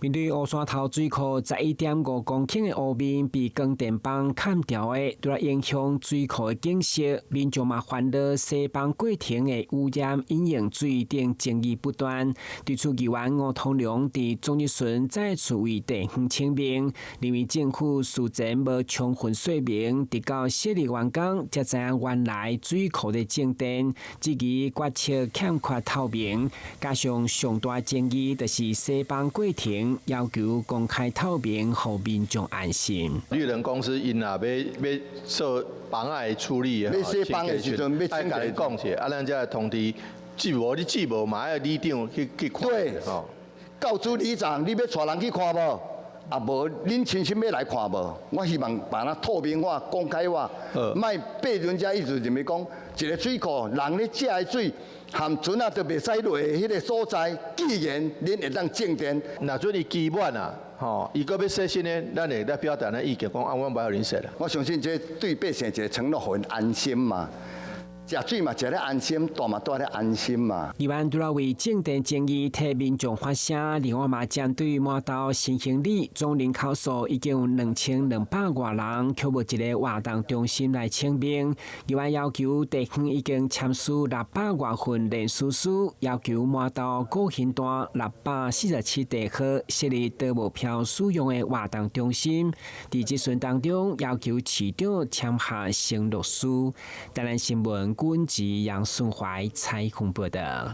面對烏山頭水庫11.5公頃的湖面被光電板砍掉的，除了影響水庫的景色，民眾嘛煩惱洗枋過程的污染、飲用水等爭議不斷。對此，議員吳通龍佇總質詢再次為地方請命，認為政府事前無充分說明，直到設立完工才知影原來水庫咧種電，質疑決策欠缺透明，加上上大爭議就是洗枋過程。要求公開透明，予民眾安心。綠能公司𪜶若欲做枋仔的處理，欲洗枋的時陣，欲愛共你講者，啊，咱才會通知，既無你既無嘛愛里長去看。對，教主里長，你欲帶人去看無？啊無，恁親身欲來看無？我希望把它透明化、公開化，莫被人家一直認為講，一個水庫人咧食的水，含船仔都袂使落的彼个所在，既然恁會當種電，若準伊期滿啊，吼，伊閣欲設新的，咱會來表達咱意見，講啊，阮無愛予恁設啦。我相信這對百姓一個承諾，予𪜶安心嘛。食水嘛食咧安心，住嘛住咧安心嘛。議員除了為種電爭議替民眾發聲，另外嘛針對滿豆新興里總人口數已經有2200外人，卻無一个活動中心來請命。議員要求地方已經簽署600外份聯署書，要求滿豆古興段647地號設立多目標使用的活動中心。佇質詢當中，要求市長簽下承諾書。台南新聞。軍籍楊順懷採訪報道。